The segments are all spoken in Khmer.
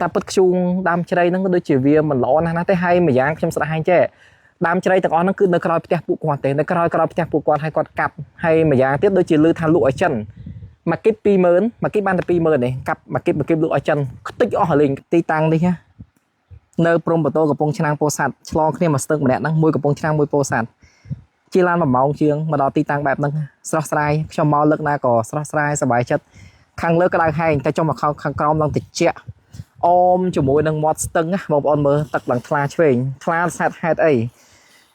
តែពិតខ្ជូងដើមជ្រៃហ្នឹងក៏ដូចជាវាមិនល្អណាស់ណាទេហើយម្យ៉ាងខ្ញុំស្ដាយចេះដើមជ្រៃទាំងអស់ហ្នឹងគឺនៅក្រោយផ្ទះពួកគាត់ទេនៅក្រោយក្រោយផ្ទះពួកគាត់ហើយគាត់កាប់ហើយម្យ៉ាងទៀតដូចជាឮថាលក់ឲ្យចិនមួយគីប20000មួយគីបបានតែ20000ទេកាប់មួយគីបមួយគីបលក់ឲ្យចិនខ្ទេចអស់រលីងទីតាំងនេះណានៅព្រំបតោកំពង់ឆ្នាំងពោធិ៍សាត់ឆ្លងគ្នាមួយស្ទឹងម្នាក់ហ្នឹងមួយកំពង់ឆ្នាំងមួយពោធិ៍សាត់ជិះឡាន1ម៉ោងជាងមកដល់ទីតាំងបែបហ្នឹងស្រស់ស្រាយខ្ញុំមកលើកណាក៏ស្រស់ស្រាយសប្បាយចិត្តខាងលើក្តៅហែងតែចុះមកខាងក្រោមឡើងត្រជាក់ អមជាមួយនឹងមាត់ស្ទឹងណាបងប្អូនមើលទឹកឡើងថ្លាឆ្វេងថ្លាសាច់ហេតុអី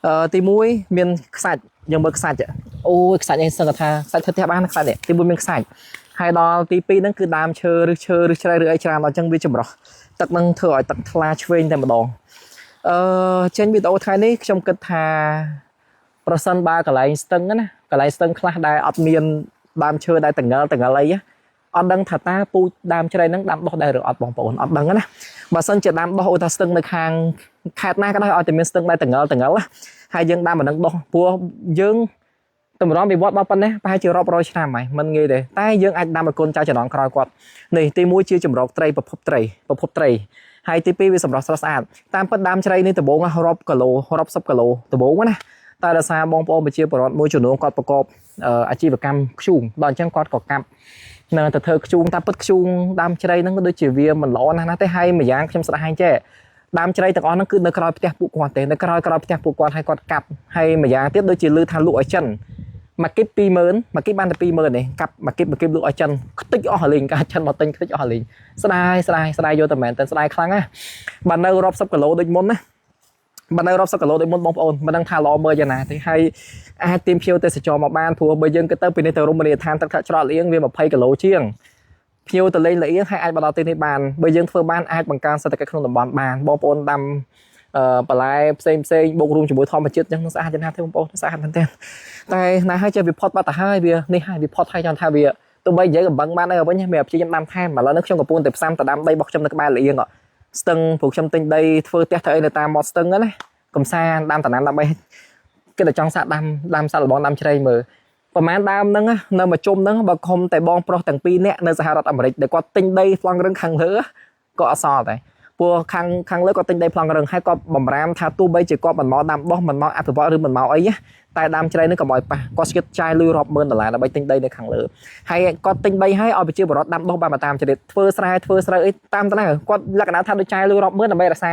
អឺទី1មានខ្សាច់យើងមើលខ្សាច់អូយខ្សាច់នេះសឹងថាខ្សាច់ធ្វើផ្ទះបានខ្សាច់នេះទី1មានខ្សាច់ហើយដល់ទី2ហ្នឹងគឺដើមឈើឬឈើឬជ្រៃឬអីច្រើនដល់អញ្ចឹងវាចម្រោះទឹកហ្នឹងធ្វើឲ្យទឹកថ្លាឆ្វេងតែម្ដងអឺចេញវីដេអូថ្ងៃនេះខ្ញុំគិតថាប្រសិនបើកន្លែងស្ទឹងណាកន្លែងស្ទឹងខ្លះដែលអត់មានដើមឈើដែលតងិលតងិលអីណា អត់ដឹងថាតើពូជដើមជ្រៃហ្នឹងដាំដុះដែរឬអត់បងប្អូនអត់ដឹងណាបើសិនជាដាំដុះអូថាស្ទឹងនៅខាងខេត្តណាក៏ដោយឲ្យតែមានស្ទឹងដែរតងិលតងិលណាហើយយើងដាំអាហ្នឹងដុះព្រោះយើងតម្រាំវិវត្តដល់ប៉ុណ្ណេះប្រហែលជារាប់រយឆ្នាំហើយមិនងាយទេតែយើងអាចដាំឲ្យកូនចៅចំណងក្រោយគាត់នេះទីមួយជាចម្រោកត្រីប្រភពត្រីប្រភពត្រីហើយទីពីរវាសម្រស់ស្រស់ស្អាតតាមពិតដើមជ្រៃនេះដំបូងរាប់គីឡូរាប់សិបគីឡូដំបូងណាតែដោយសារបងប្អូនប្រជាពលរដ្ឋមួយចំនួនគាត់ប្រកបអាជីវកម្មខ្ជូងដល់អញ្ចឹងគាត់ក៏កាប់ នឹងទៅធ្វើខ្ជូងតាមពិតខ្ជូងដើមជ្រៃហ្នឹងក៏ដូចជាវាមិនល្អណាស់ណាទេហើយម្យ៉ាងខ្ញុំស្ដាយចេះដើមជ្រៃទាំងអស់ហ្នឹងគឺនៅក្រោយផ្ទះពួកគាត់ទេនៅក្រោយក្រោយផ្ទះពួកគាត់ហើយគាត់កាប់ហើយម្យ៉ាងទៀតដូចជាឮថាលក់ឲ្យចិនមួយគីប20000មួយគីបបានតែ20000ទេកាប់មួយគីបមួយគីបលក់ឲ្យចិនខ្ទេចអស់រលីងកាចិនមកទិញខ្ទេចអស់រលីងស្ដាយស្ដាយស្ដាយយកតែមែនតែស្ដាយខ្លាំងណាស់បើនៅរាប់សិបគីឡូដូចមុនណាបើនៅរាប់សិបគីឡូដូចមុនបងប្អូនមិនដឹងថាល្អមើលយ៉ាងណាទេហើយអាចទាញភ្ញៀវទេសចរមកបានព្រោះបើយើងគិតទៅពីនេះទៅរមណីយដ្ឋានទឹកថាច្រកលៀងវា20គីឡូជាង ភ្ញៀវទៅលេងលៀងហើយអាចមកដល់ទីនេះបានបើយើងធ្វើបានអាចបង្កើនសេដ្ឋកិច្ចក្នុងតំបន់បានបងប្អូនដាំអឺបន្លែផ្សេងផ្សេងបូករួមជាមួយធម្មជាតិអញ្ចឹងស្អាតយ៉ាងណាទេបងប្អូនស្អាតមែនទែនតែណាហើយចេះវាផុតបាត់ទៅហើយវានេះហើយវាផុតហើយចង់ថាវាទោះបីនិយាយកំបឹងបានដែរវិញមានព្យាយាមដាំថែមឥឡូវនេះខ្ញុំកំពុងតែផ្សំទៅដាំដីរបស់ខ្ញុំនៅក្បែរលៀងស្ទឹងព្រោះខ្ញុំទិញដីធ្វើផ្ទះធ្វើអីនៅតាមមាត់ស្ទឹងណាកំសាន្តដាំតំណាំដើម្បីគេតែចង់សាកដាំដាំសាកល្បងដាំជ្រៃមើល ប្រហែលដើមហ្នឹងណានៅមួយជុំហ្នឹងបើខំតែបងប្រុសទាំងពីរនាក់នៅសហរដ្ឋអាមេរិកដែលគាត់ទិញដីប្លង់រឹងខាងលើក៏អត់សល់ដែរព្រោះខាងខាងលើគាត់ទិញដីប្លង់រឹងហើយគាត់បំរាមថាទោះបីជាគាត់មិនមកដាំដុះមិនមកអភិវឌ្ឍឬមិនមកអីណាតែដើមជ្រៃហ្នឹងក៏មកឲ្យប៉ះគាត់ស្គិតចាយលុយរាប់ម៉ឺនដុល្លារដើម្បីទិញដីនៅខាងលើហើយគាត់ទិញដីហើយឲ្យប្រជាពលរដ្ឋដាំដុះបានមកតាមចរិតធ្វើស្រែធ្វើស្រូវអីតាមតាគាត់លក្ខណៈថាដូចចាយលុយរាប់ម៉ឺនដើម្បីរក្សា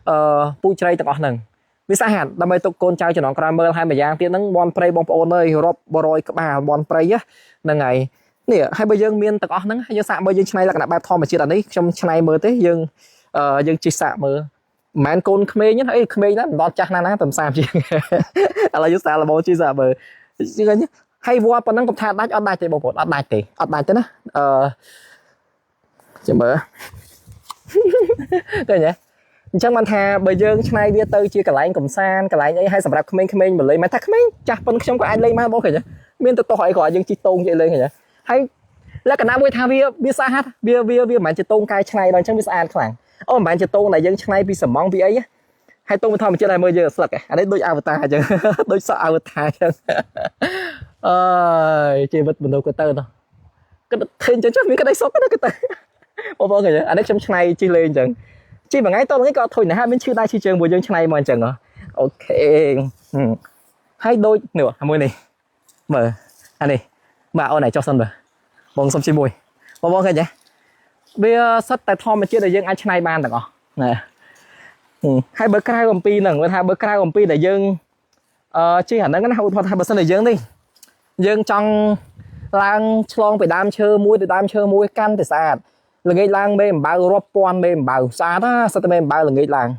អឺពូជជ្រៃទាំងអស់ហ្នឹង វាស្អាតដើម្បីទុកកូនចៅចំណងក្រោយមើលហើយម្យ៉ាងទៀតហ្នឹងមន់ព្រៃបងប្អូនអើយរាប់រយក្បាលមន់ព្រៃហ្នឹងហើយនេះហើយបើយើងមានទាំងអស់ហ្នឹងយើងសាកមើលយើងឆ្នៃលក្ខណៈបែបធម្មជាតិអានេះខ្ញុំឆ្នៃមើលទេយើងអឺយើងជិះសាកមើលមិនមែនកូនក្មេងទេអីក្មេងណាស់មិនដល់ចាស់ណាស់ណាតែ30ជាងឥឡូវយើងសាកល្បងជិះសាកមើលឃើញហើយវត្តប៉ុណ្ណឹងកុំថាដាច់អត់ដាច់ទេបងប្អូនអត់ដាច់ទេអត់ដាច់ទេណាអឺចាំមើលឃើញទេ អញ្ចឹងបានថាបើយើងឆ្នៃវាទៅជាកន្លែងកំសាន្តកន្លែងអីឲ្យសម្រាប់ក្មេងៗមកលេងមិនថាក្មេងចាស់ប៉ុនខ្ញុំក៏អាចលេងបានបងឃើញទេមានទៅទោះអីក៏អាចយើងជិះតោងជិះលេងឃើញទេហើយលក្ខណៈមួយថាវាវាស្អាតវាវាវាមិនមែនជាតោងកែច្នៃដល់អញ្ចឹងវាស្អាតខ្លាំងអូមិនមែនជាតោងដែលយើងច្នៃពីសំងពីអីហើយតោងធម្មជាតិឲ្យមើលយើងស្លឹកអានេះដូចអវតារអញ្ចឹងដូចសក់អវតារអញ្ចឹងអើយជីវិតមនុស្សក៏ទៅទៅគិតឃើញអញ្ចឹងចុះមានក្តីសុខណាក៏ទៅបងប្អូនឃើញអានេះខ្ញុំច្នៃជិះលេងអញ្ចឹង ជិះមួយថ្ងៃតថ្ងៃក៏អត់ធុញដែរហើយមានឈឺដៃឈឺជើងមួយយើងឆ្នៃមកអញ្ចឹងហ៎អូខេហើយដូចនេះមួយនេះមើលអានេះបាទអូនឯងចុះសិនមើលបងសុំជិះមួយបងបងឃើញទេវាសិតតែធម្មជាតិដែលយើងអាចឆ្នៃបានទាំងអស់ណាហើយបើក្រៅអំពីហ្នឹងគាត់ថាបើក្រៅអំពីដែលយើងអឺជិះអាហ្នឹងណាឧទាហរណ៍ថាបើសិនតែយើងនេះយើងចង់ឡើងឆ្លងពីដើមឈើមួយទៅដើមឈើមួយកាន់តែស្អាត ល្ងាចឡើងមេអំបៅរាប់ពាន់មេអំបៅស្អាតណាសិតតែមេអំបៅល្ងាចឡើង